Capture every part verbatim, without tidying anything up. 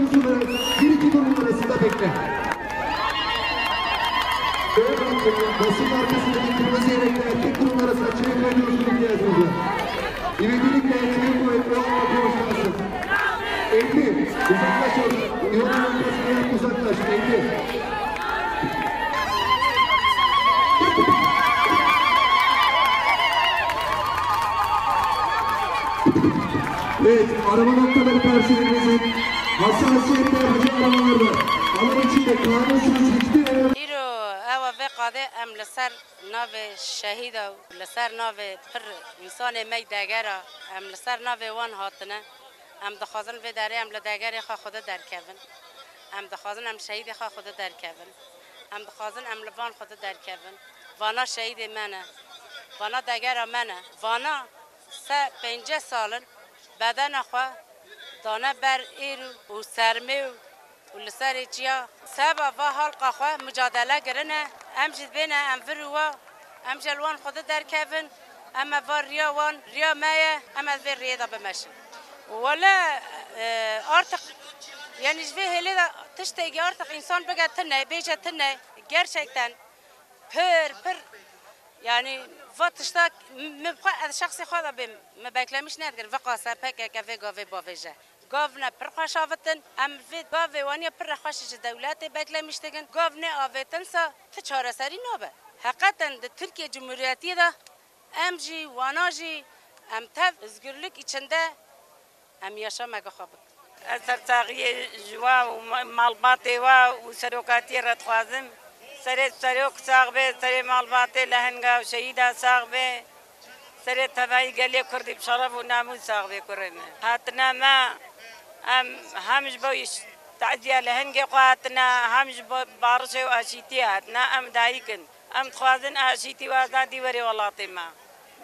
Bir iki durum arasında bekle. Basın arkasındaki kırmızı yelekli erkek durum arasında çelik ve coşkun ihtiyacımız var. İvedilikle çelik kuvvetli olma konuşması. Elli. Uzaklaş oradan. Yolun arkasına yap, uzaklaş. Elli. Evet, arama noktaları personelimizin hassasiyette yapacağı aramalarda alan içinde kanunsuz hiçbir ele Îro ewa vê qadê em li ser navê şehîda û li ser navê pir însanê me yî degera, em li ser navê wan hatine. Em dixwazin vê derê em li degerê xwe xwedî derkevin. Em dixwazin em şehîdê xwe xwedî derkevin. Em dixwazin em li van xwedî derkevin. Vana şehîdê me ne. Vana degera me ne. Vana se pênceh sal in bedena xwe dane ber êr û sermê û û li serê çiya seba va halqa xwe mucadele kirine. Em jî dibêne em vir û wa, em jî li wan xwedî derkevin. Em e va riya wan, riya me ye, em e vê riyê de bimeşin. Wele, e, artık, yani ji vê hêlê de tiştekî artık însan bige tune, bêje tune, gerçekten pir, pir, yani va tişta min bi xwe, ez şexsê xwe de bêm, min beklemiş nedikirin, veqase P K K vê gavê bavêje. Gav ne pir xweş avitin. Em vê gavê waniya pir rexweş ji dewletê beklemiş dikin. Gav nê avêtin sa ti çareserî nabe. Heqeten di Tirkiye Cumhuriyetiyê de em jî, wana jî, em tev özgürlük içinde em yaşameke xwe bikin. Ez sersaxiyê ji wa û ma-, malbatê wa û serokatiyê re dixwazim. Serê serok sax be, serê malbatê lehenga û şehîda sax be. Serê tevayî gelê Kurdî bi şeref û namûs sax bê kurê me. Hatina me, em hem ji bo îş-, teziya lehengê xwe hatine, hem ji bo barişê û aşîtiyê hatine. Em dayik in. Em dixwazin aşîtî û azadî were welatê me.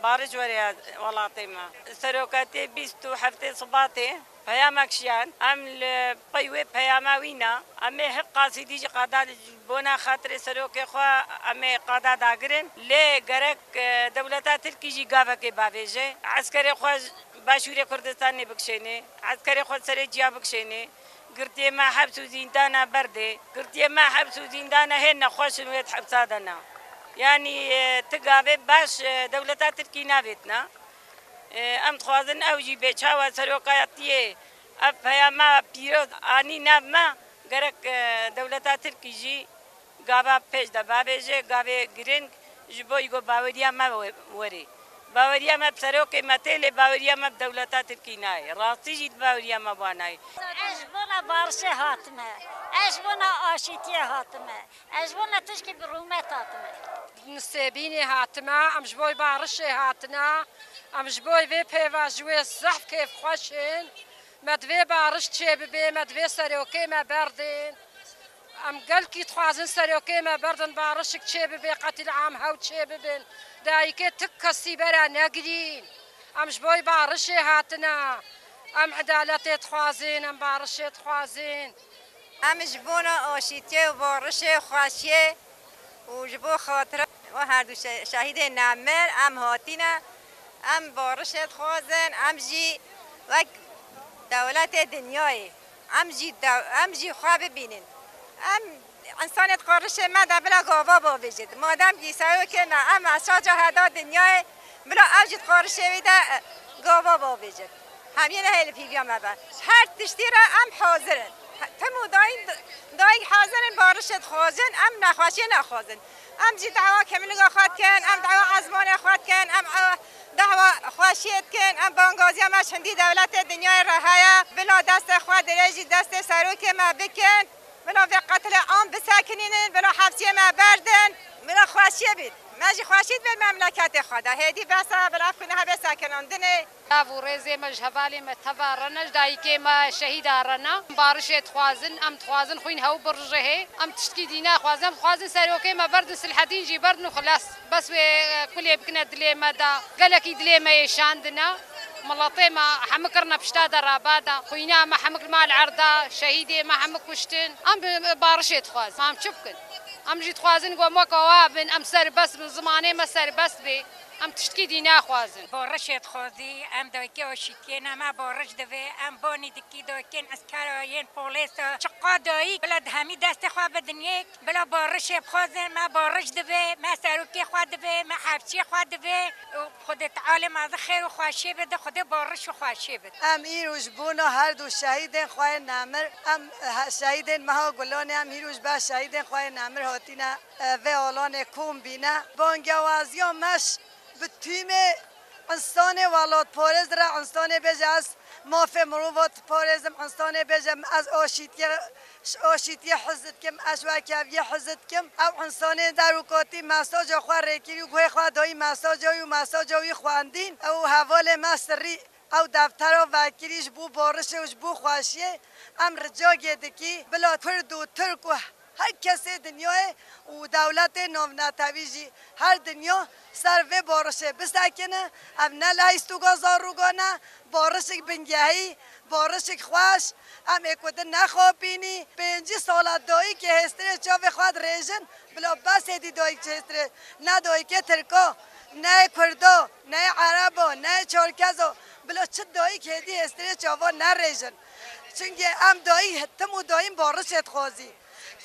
Bariş were welatê me. Serokatê bîst û heftê Sibatê peyamek şiyan. Em li pey wê peyama wî ne. Em ê hip qasîdî jî qada bona xatirê serokê xwe em ê qada dagirin. Lê gerek, e, dewleta Tirkî jî gavekê bavêje. Eskerê xwe ji Başûrê Kurdistanê bikişêne. Eskerê xwe serê ciya bikişêne. Girtiyê me heps û zîndana berdê. Girtiyê me heps û zîndana hê nexweş in wê di hepsa de ne. Yanî, e, ti gavê baş, e, dewleta Tirkî navêtina. E, em dixwazin ew jî bê çawa serokatiyê ev peyama pîroz anî nav me, gerek, e, dewleta Tirkî jî gava pêş de bavêje, gavê giring ji bo îgo baweriya me we-, werê. Baweriya me bi serokê me tê, lê baweriya me bi dewleta Tirkî nayê. Rastî jî baweriya me ba nayê. Ez ji bona barişê hatime. Ez ji bona aşîtiyê hatime. Ez ji bona tişkî bi rûmet hatime. Nisêbînê hatime, em ji bo barişê hatine. Em ji bo vê pêva ji wê zehf kêfxweş in. Me divê bariş çêbibe, me divê serokê me berdin. Em gelkî dixwazin serokê me berdin, barişik çêbibe, qetîlam hew çêbibin. Dayikê tik kesî bera negirîn. Em ji bo barişê hatine. Em edaletê dixwazin, em barişê dixwazin. Em ji bona aşîtiyê û barişê, xweşiyê û ji bo xatira we her du şe-, şehîdên nemir em hatine. Em barişê dixwazin, em jî wek dewletê dinyayê, em jî dew-, em jî xwe bibînin. Em însanê di qarişê me de bila gava bavêjin. Madem kî serokê me, em e şaca heda dinyayê, bila ev jî di qarişê wî de, e, gava bavêjin. Hemî ne hê li pîviya me be. Her tiştî re em hazir in. He, tim û dayîn, dayîk hazir in, barişê dixwazin, em nexweşiyê naxwazin. Em jî dawa kemîliga xwe dikin, em dawa ezmanê xwe dikin, em, e, dawa xweşiyê dikin, em bangaziya me ji hindî dewletê dinyayê re heye. Bila destê xwe dirêjî destê serokê me bikin. Bila vê qetilê am bisekinînin, bila hepsiyê me berdin, bila xweşiyê bît. Me jî xweşî dibin memleketê xwe de. Hêdî bes e, bila ev xwîne hebe sekinandinê. Çav û rêzê me ji hevalê me teva re ne, ji dayikê me şehîda re ne. Barişê dixwazin, em dixwazin xwîn hew birijihê. Em tiştkî dî naxwazin, em dixwazin serokê me berdin, Silhedîn jî berdin û xilas. Bes wê, e, kulê bikine dilê me de. Gelekî dilê me êşandine. Miletê me hemik kirine pişta deraba de. Xwîna me hemik li mal erda. Şehîdê me hemik kuştin. Em bi, bi barişê dixwazin. Em çi bikin? Em jî dixwazin ku em weka wa bin, em serbest bin, zimanê me serbest bê. Em tiştkî dî naxwazin. Barişê dixwazî, em dayikê aşîtiyê ne, me bariş divê, em banî dikî dayikên eskera yên polêsa. Çiqa dayik bila di hemî destê xwe bidin yek, bila barişê bixwazin, me bariş divê, me serokê xwe divê, me hevçiyê xwe divê û Xwedê Tealê me zî xêr û xweşiyê bide, Xwedê bariş û xweşiyê bide. Em îro ji bona her du şehîdên xwe yên nemir, em he- şehîdên meha Gulanê, em îro ji ber şehîdên xwe yên nemir hatîne. Vê alanê kom bîne. Bangewaziya me bi tîmê însanê welatparêz re, însanê bêje ez mafê mirova diparêzim, însanê bêje ez aşîtiyê, ji aşîtiyê hez dikim, ez ji wekeviyê hez dikim. Ew însanê derûkatî mesaja xwe rêkirî û guhê xwe dayî mesaja wî û mesaja wî xwendîn. Ew hevalê me sirrî Ew deftera vekirî ji bo barişê û ji bo xweşiyê em ricagê dikî bila Kurd û Tirk û her kesê dinyayê û dewletê navnetewî jî her dinya ser vê barişê bisekine. Ev ne lehîstûka zarûkan e, barişik bingehî, barişik xweş, em ê ku din nexapînî. Pêncî sala dayikê hêstirê çavê xwe dirêjin, bila bes êdî dayik çi hêstirê, ne dayikê Tirka, ne yê Kurda, ne yê Ereba, ne yê Çerkeza, bila çi dayik hêdî hêstirê çavan nerêjin. Çimkî em dayik tim û dayîm barişê dixwazî.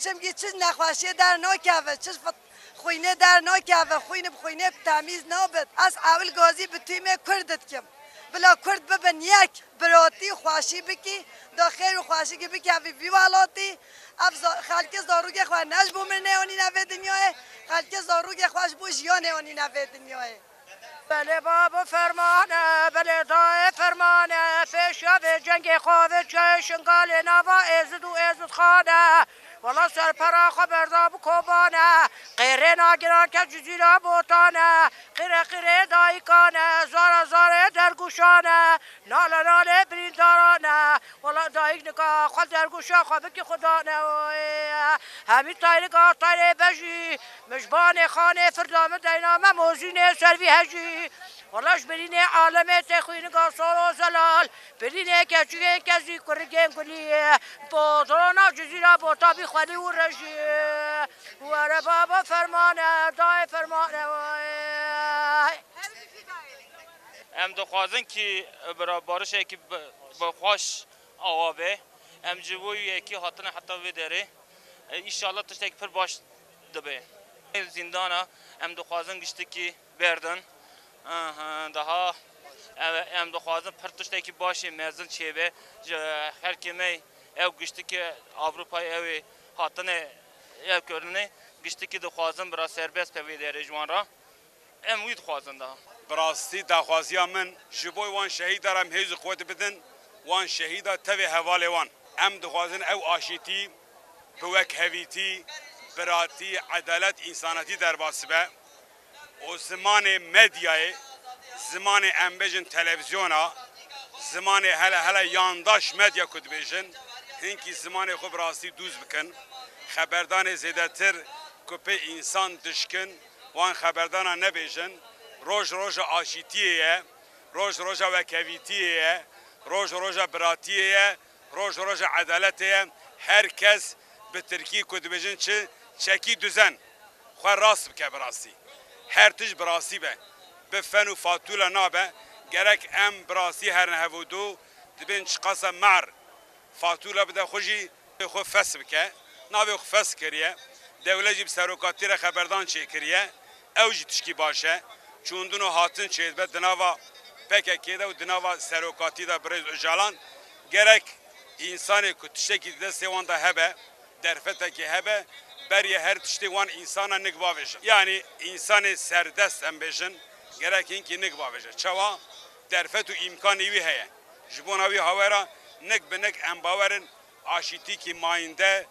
Çimkî çi nexweşiyê dernakeve, çi fit- xwînê dernakeve, xwîn bi xwînê temîz nabit. Ez ewil gazî bi tîmê Kurd dikim. Bila Kurd bibin yek, biratî û xweşî bikî, da xêr û xweşikî bikevî vî welatî. Ev za- xelkê zarokê xwe ne ji bo mirinê anîne vê dinyayê, xelkê zarokê xwe ji bo jiyanê anîne vê dinyayê. Belê babo ferman e, belê dayê ferman e, pêşiya vê cengê xwe vê çiyayê Şingalê nava Êzid û Êzidxan e. Wela serpera xwe berda bi koban e, qêrê nagiran ke Cizîra Botan e, qîre qîrê dayikan e, zara zarê dergûşan e, nale nalê birîndaran e. Wela dayik nika xwe dergûşa xwe bikî xudan e oy. Hemî tayriga tayrê bejî, mijbanê xanê firda min deyna me mozînê ser vî hejî. Wela ji birînê alemê tê xwîniga sor û zelal, birînê keçikên kezî kurigên gulî, bodrona Cizîra Botabî xwelî û rejî. Were baba fermane, dayê fermane way. Em dixwazin kî bira barişekî bi- bi xweş awa be. Em ji bo yekî hatine heta vê derê. E, Înşallah tiştekî pir baş dibe. Zîndana em dixwazin giştikî berdin. Aha, daha ev- em dixwazin pir tiştekî başê mezin çêbe. Ji xelkê me ew giştikî Ewropayê ew ê hatine ev kirinê giştikî dixwazin bira serbest be vê derê ji wan re. Em wî dixwazin daha. Bi rastî daxwaziya min ji bo wan şehîda re em hêz û quwet bidin, wan şehîda tevê hevalê wan. Em dixwazin ew aşîtî bi wekhevîtî, biratî, edalet, însanetî derbas be û zimanê medyayê, zimanê em bêjin televîzyona, zimanê hele hele yandaş medya ku dibêjin, hinkî zimanê xwe bi rastî dûz bikin. Xeberdanê zêdetir ku pê însan dişkin, wan xeberdana nebêjin, roj roja aşîtiyê ye, roj roja wekevîtiyê ye, roj roja biratiyê ye, roj roja edaletê ye. Her kes bi tirkî ku dibêjin çi, çekî duzen, xwe rast bike bi rastî. Her tişt bi rastî be. Bi fen û fatûla nabe. Gerek em bi rastî herin hevûdu, dibên çiqasa mer. Fatûla bide xwe jî xwe fes bike. Navê xwe fes kiriye. Dewlet jî bi serokatî re xeberdan çêkiriye. Ew jî tişkî baş e. Çûndin û hatin çêdibe di nava P K K de û di nava serokatî de birêz Ocalan. Gerek însanê ku tiştekî di destê wan de hebe, derfetekê hebe, beriye her tiştê wan însana nik bavêjin. Yanî însanê serdest em bêjin, gerek hinkî nik bavêje. Çawa? Derfet û îmkanê wî heye. Ji bona wî hawera nik bi nik em bawer in aşîtîkî mayînde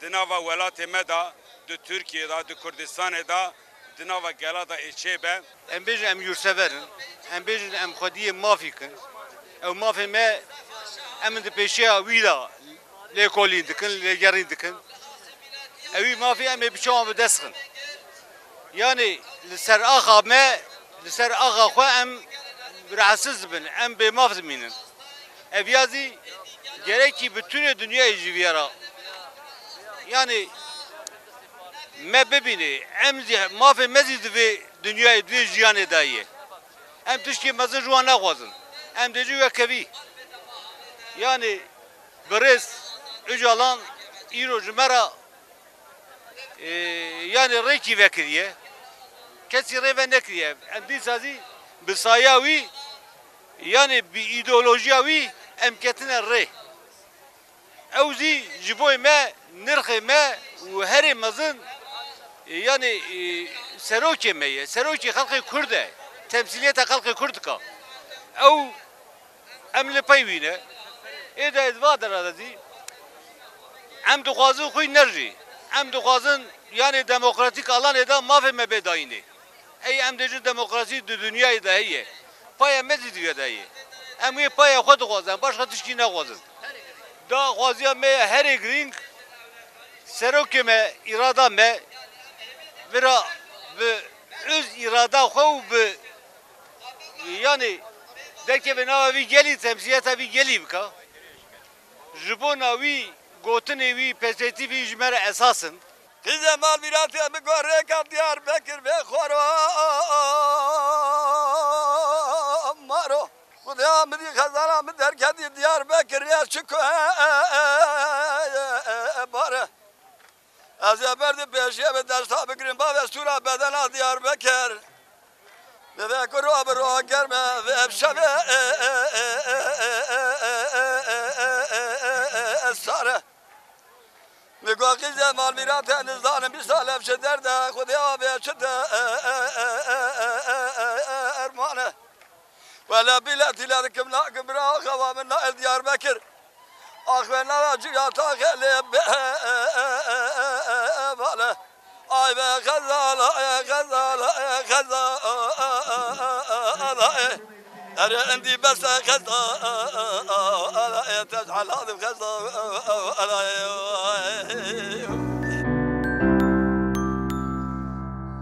di nava welatê me de, di Tirkiyê de, di Kurdistanê de, di nava gela de ê çêbe. Em bêjin em yurtsever in, em bêjin em xwediyê mafî kin. Ew mafê me em in di pêşiya wî de lêkolîn dikin, lêgerîn dikin. Ewî mafê em ê bi çawan bi dest xin. Yanî li ser axa me, li ser axa xwe em rahatsiz dibin, em bêmaf dimînin. Ev ya zî gerekî bi tunê dinyayê jî viyara. Yanî me bibînê. Em zî, mafê me zî di vê dinyayê, di vê jiyanê de ye. Em tiştê mezin ji wan naxwazin. Em dê jî wek hevî. Yanî birêz Ocalan îro ji me re, e, yanî rêkî vekiriye. Kesî rê venekiriye. Em dîsa zî bi saya wî, yanî bi îdeolojiya wî em ketine rê. Ew zî ji bo me, nirxê me û herê mezin, e, yanî, e, serokê me ye. Serokê xelkê Kurd e. Temsîliyeta xelkê Kurd dika. Ew, em li pey wî ne. Ê de ez va dera de zî, em dixwazin xwî nerjî. Em dixwazin, yanî demokratîk alanê de mafê me bê dayînê. Ey em dê ji demokrasî di dinyayê de heye. Paya me zî di vê de heye. Em wê paya xwe dixwazin, başqa tiştî naxwazin. Daxwaziya me ya herê girîng, serokê me, îrada me, vira bi öz îrada xwe û bi, yanî, derkeve nava vî gelî, temsîliyeta vî gelî bika. Ji bona wî, gotinê wî, perspektîfê wî ji me re esas in. Qîzê mal mîratê min got rêka Diyarbekir vê xwaro maro. Xwedêya min dî xezala min derketî Diyarbekir ya çi ku bare. Ez ê berdî pêşiye bi desta bigirin bavê sûra bedena Diyarbekir. Bi vê ku ro bi ro germe vê bi şevê sare. Min got qîzê mal mîratê nizanim bîst sal ev ji derde Xwedê avê çi dermane. Wele bîle tîle dikim nakim bira xewa min nayê Diyarbekir. Axwe nava cuya taxê lê be vale. Ay be xezala, ay xezala, ay xezala, ay. Erê indî bes e xezala, ay teceladim xezala, ay.